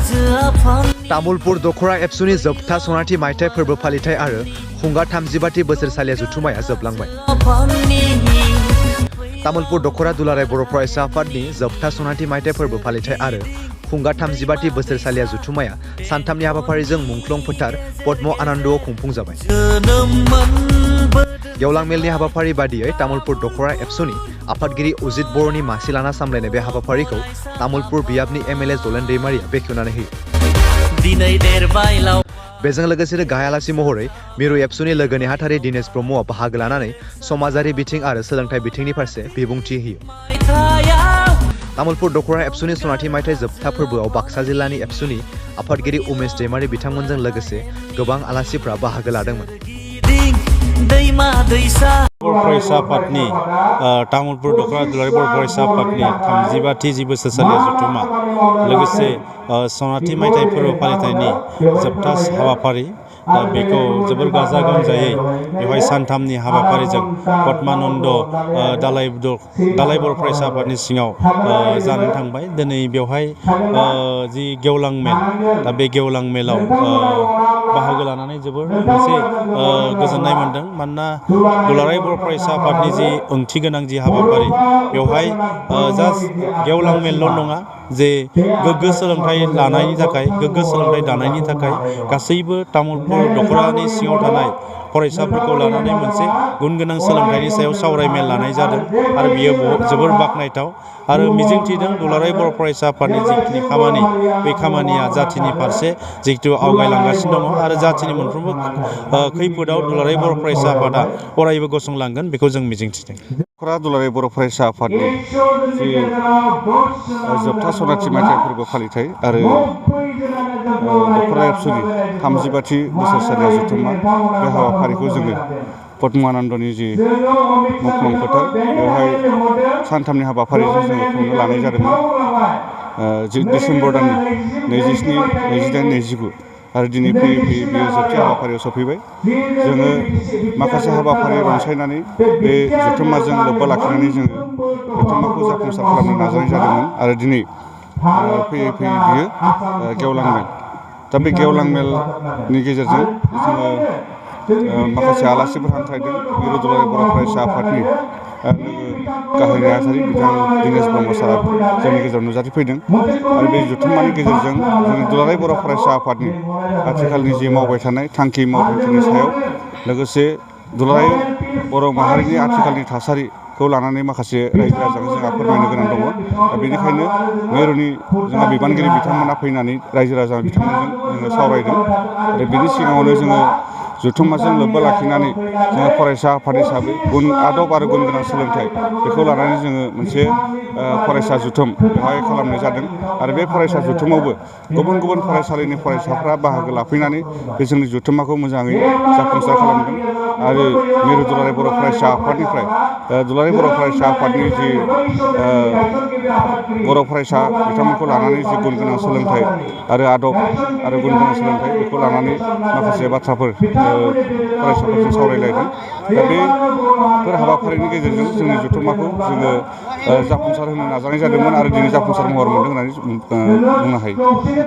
तामुलपुर दख'र एबसुनि जोबथा सनाथि मायथाइ फोरबो फालिथाय आरो हुंगा 35थि बोसोरसालिया जुथुमाया जोबलांबाय। तामुलपुर दख'र दुलाराय बर' फरायसा आफादनि जोबथा सनाथि मायथाइ फोरबो फालिथाय आरो हुंगा 35थि बोसोरसालिया जुथुमाया सानथामनि हाबाफारिजों मुंख्लं फोथार पद्म आनन्दआव खुंफुंजाबाय। गेवलां मेलनि हाबाफारि बादियै तामुलपुर दख'र एबसुनि आफादगिरि अजित बर'नि मासि लाना सामलायनाय बे हाबाफारिखौ तामुलपुर बियाबनि एमएलए जलेन दैमारिया बेखेवनानै होयो। बेजों लोगोसेनो गाहाय आलासि महरै मिरु एबसुनि लोगो नेहाथारि दिनेश ब्रह्मआ बाहागो लानानै समाजारि बिथिं आरो सोलोंथाइ बिथिंनि फारसे बिबुंथि होयो। तामुलपुर दख'र एबसुनि सनाथि मायथाइ जोबथा फोरबोआव बाक्सा जिल्लानि एबसुनि आफादगिरि उमेश दैमारि बिथांमोनजों लोगोसे गोबां आलासिफ्रा बाहागो लादोंमोन। फरायसा आफादनि तामुलपुर दख'र दुलाराय बर' फरायसा आफादनि 35थि बोसोरसालिया जुथुमा लोगोसे सनाथि मायथाइ फोरबो फालिथायनि जोबथा हाबाफारि बेखौ जोबोर गाजा गोमजायै बेवहाय सानथामनि हाबाफारिजों पद्मानन्द दालाय बर' फरायसा आफादनि सिङाव जानानै थांबाय। दिनै बेवहाय जि गेवलां मेल दा बे गेवलां मेलाव बाहागो लानानै जोबोर मोनसे गोजोननाय मोन्दों। मानोना दुलाराय बर' फरायसा आफादनि जि ओंथि गोनां जि हाबाफारि बेवहाय जास्ट गेवलां मेलल' नङा जे गोग्गो सोलोंथाइ लानायनि थाखाय गोग्गो सोलोंथाइ दानायनि थाखाय गासैबो तामुलपुर दख'रानि सिङाव थानाय फरायसाफोरखौ लानानै मोनसे गुन गोनां सोलोंथाइनि सायाव सावरायमेल लानाय जादों आरो बियो जोबोर बाख्नायथाव आरो मिजिंथिदों दुलाराय बर' फरायसा आफादनि जिखिनि खामानि बे खामानिया जाथिनि फारसे जिहेतु आवगायलांगासिनो दङ आरो जाथिनि मोनफ्रोमबो खैफोदाव दुलाराय बर' फरायसा आफादा अरायबो गसंलांगोन बेखौ जों मिजिंथिदों। दख'र दुलाराय बर' फरायसा आफादनि जि जोबथा सनाथि मायथाइ फोरबो फालिथाय आरो दख'र एबसुनि 35थि बोसोरसालिया जुथुमा बे हाबाफारिखौ जोङो पद्मानन्दनि जि मुंख्लं फोथार बेवहाय सानथामनि हाबाफारिजों जोङो खुंनो लानाय जादोंमोन। डिसेम्बर दाननि 27, 28, 29 आरो दिनै फैयै फैयै बियो जोबथा हाबाफारियाव सफैबाय। जोङो माखासे हाबाफारि रनसायनानै बे जथुम्माजों लोब्बा लाखिनानै जोङो जथुम्माखौ जाफुंसार खालामनो नाजानाय जादोंमोन आरो दिनै फैयै फैयै बियो गेवलां मेल। दा बे गेवलां मेलनि गेजेरजों जोङो माखासे आलासिफोर हांख्रायदों। मिरु दुलाराय बर' फरायसा आफादनि गाहाय नेहाथारि बिथां दिनेश ब्रह्म सारा जोंनि गेजेराव नुजाथिफैदों आरो बे जथुम्मानि गेजेरजों जोंनि दुलाराय बर' फरायसा आफादनि आथिखालनि जि मावबाय थानाय मावथांखिनि सायाव लोगोसे दुलाराय बर' माहारिनि आथिखालनि थासारिखौ लानानै माखासे रायजो राजानो जोंहा फोरमायनो गोनां दङ। दा बेनिखायनो मिरुनि जोंहा बिबानगिरि बिथांमोना फैनानै रायजो राजा बिथांमोनजों जोङो सावरायदों आरो बिनि सिगाङावनो जोङो जथुम्माजों लोब्बा लाखिनानै जोङो फरायसा आफाद हिसाबै आदब आरो गुन गोनां सोलोंथाइ बेखौ लानानै जोङो मोनसे फरायसा जथुम बेवहाय खालामनाय जादों आरो बे फरायसा जथुमावबो गुबुन गुबुन फरायसालिनि फरायसाफ्रा बाहागो लाफैनानै बे जोंनि जथुम्माखौ मोजाङै जाफुंसार खालामदों आरो मिरु दुलाराय बर' फरायसा आफादनिफ्राय दुलाराय बर' फरायसा आफादनि जि बर' फरायसा बिथांमोनखौ लानानै जि गुन गोनां सोलोंथाइ आरो आदब आरो गुन गोनां सोलोंथाइ बेखौ लानानै माखासे बाथ्राफोर फरायसाफोरजों सावरायलायदों। दा बेफोर हाबाफारिनि गेजेरजों जोंनि जथुम्माखौ जोङो जाफुंसार होनो नाजानाय जादोंमोन आरो दिनै जाफुंसार महर मोनदों होननानै बुंनो हायो।